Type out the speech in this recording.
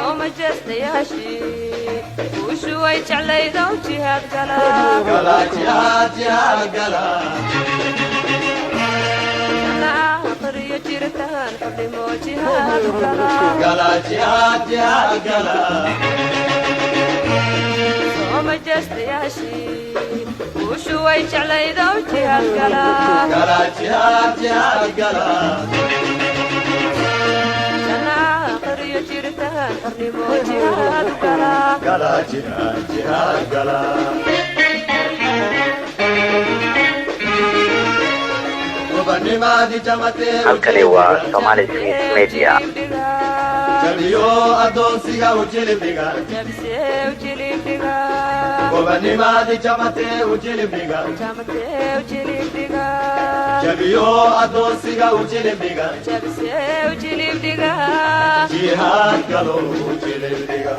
Soo majeestayaashii guushu way jeclaydow jihaad gala. Gala jihaad, jihaad gala. Aakhiriyo jiritaan xornimo jihaad gala. Gala jihaad, jihaad gala. Soo majeestayaashii guushu way jeclaydow jihaad gala. Gala jihaad, jihaad gala. Aakhiriyo jiritaan xornimo jihaad gala. Gala jihaad, jihaad gala. Gobanimadii jamatee. Halkani waa Somali Smith Media. Jabiyo adoonsiga u jilibdhiga. Gobanimadii jamatee u jilibdhiga. Jabiyo adoonsiga u jilibdhiga. Jihaad galo u jilibdhiga.